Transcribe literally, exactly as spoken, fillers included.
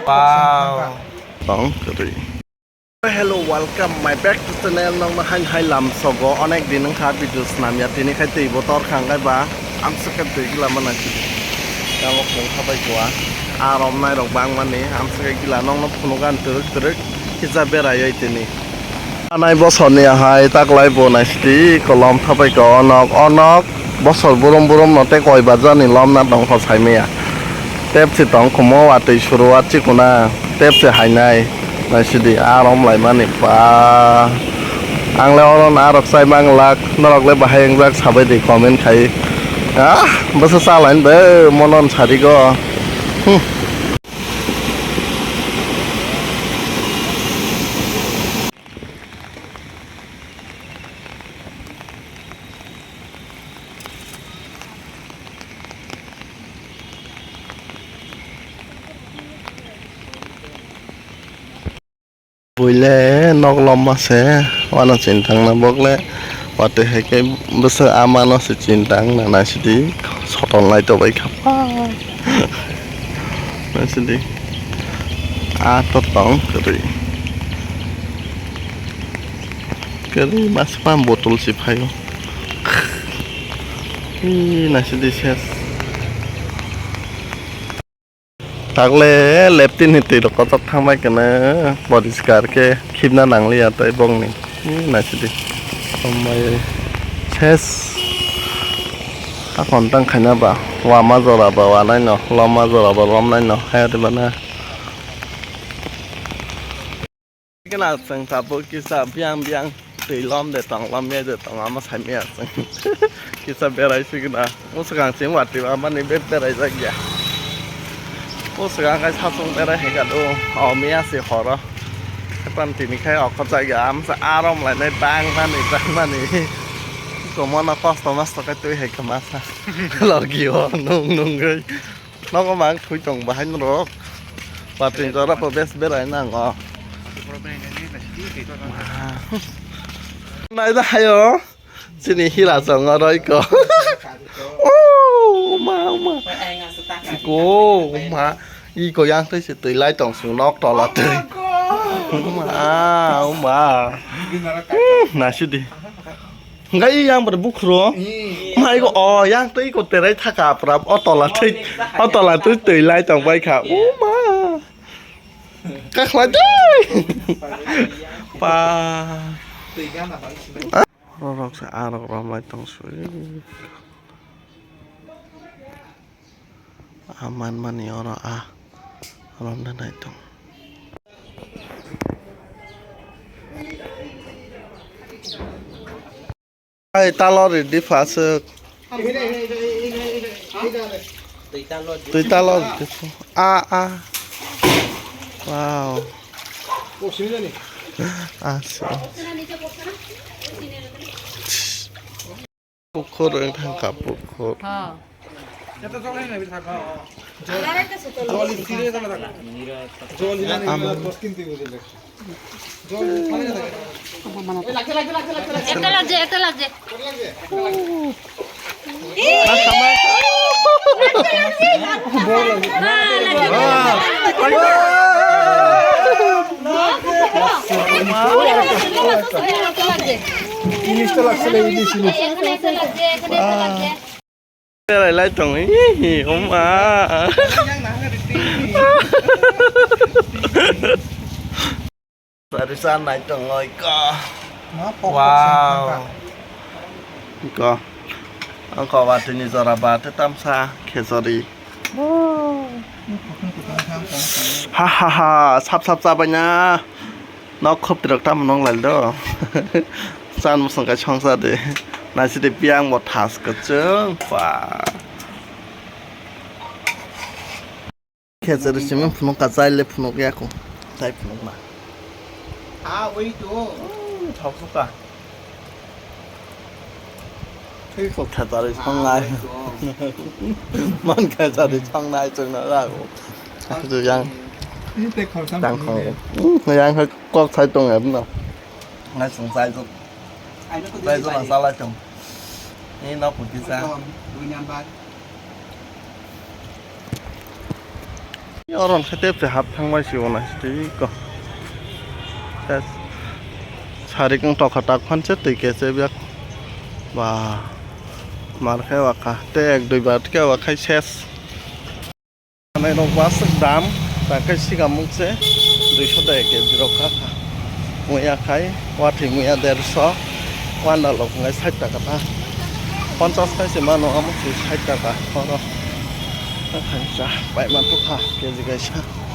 Wow. Tong kwrwi. Hello, welcome my back to channel. Nokno hain hai lam sogo onek din wngkha video swnamya, tini khai twi botor khangkhe ba amswk khe twi gila mana. Tamo khung khabai kua. Arom nairok bangmani amswk khe gila nokno phunugan twrwk twrwk kisa beraioi tini. Anai bosorni ahai taklai bo naisidi kolom thapai ka onok onok bosor burum burum no tei koi bajani lom na tongkha saimaya. Tepsi tong khumo watwi suru watsi kuna tepsi hainai naisidi arom laimani ba. Ang le oro narok chai mang lak norok le bahai wngjak sabai di comment khai. Ah, bwsa chalain be monon sarigo. Hmm. Buile nok lomma se, wano chini thangna bokle, watwi hai khe bwswk amano se chini thangna naisidi, soton lai tobai kha. Naisidi, ah, to tong kwrwi. Kwrwi masa botol se phaio. Ih, naisidi ses. Takle leptin ni twi rok kochok thangbai kene poriskar khe khibna nangliya tei bongni. Hmm, naisidi. Sombai ses. Hakon tang khaina ba wama jora ba wanai no, loma jora ba lomnai no, hai ri bana. Kena chwng tabuk kisa biang biang twi lom de tong, lom ya de tong, ama sai maya chwng. Kisa berai signa. Mwswkang chwng watwi amani be berai jak ya. Mwswkang kai sasung berai hai ka do. O miya si horo. Khatan tini khai okhor jak ya. Amsa arom lainai bang mani, bang mani. Komono kosto mosto kai twi hai ka masa. Logi o nung nung gai. Nogo mang thui tong bahai norok. Patin jora po bes berai nango. Nai da hayo. Chini hila chongo roi ko. Oh, ma, ma. Ko, ma. Iko yang tei se twi lai tong sung nok tola twi. Ma, ma. Hmm, nasidi. Hingke i yang pada bukhro. Ih. Ma iko o yang tei iko terai thaka apra o tola tei o tola tei tei lai tong bai kha. O ma. Kakhlai dei. Pa. Rorok sa arok rom lai tong sui. Aman mani oro a romna nai tong. Ai talo ridi phasuk. Twi talo ridi phu. A a. Wow. Aso. Pukhur wng thang kha pukhur. Ha. Ama. একটা লাগছে, একটা লাগছে। ইলিশটা লাগছে না, ইলিশ, ইলিশ। Berai lai tong, hihi, oma. Sari sa nai tong oi ko. Ma pok pok. Wow. Ko. Ang ko watini jora ba te tamsa khejori. Ha ha ha, sap sap chabai na. Nok khoptirok tamo nong lai do. Chan musung kai songsa de. Naisidi biang bo thas kwchwng pa. Khejori simi phunuk ka chai le phunuk ya ko. Chai phunuk na. Ah, wait, oh. Hmm, thok suka. Tei kok thatari songnai. Man khatari songnai chwngno rago. Asu yang. Ini tei khoroksa tang khong. Hmm, yang kok sai tong ya no. Ngai sung sai tu. Sai tu nang salai tong. Ini no putih sa. Oron khe tepse hap thangbai si onai twi ko. Tes. Sarik wng tokha tak phan se twi kese biak. Ba. Mar khe wakha. Te ek dui bar khe wakhai ses. Manai rok bo aswk dam. Ta khe sigamung se duiso de kg rok kha kha. Muya khai, wathwi muya derso, wanda lok wngnai sait taka ta. Ponchas khai se mano, amo se sait taka, oro. Ta khai sa, pai man to kha, kg kaisa.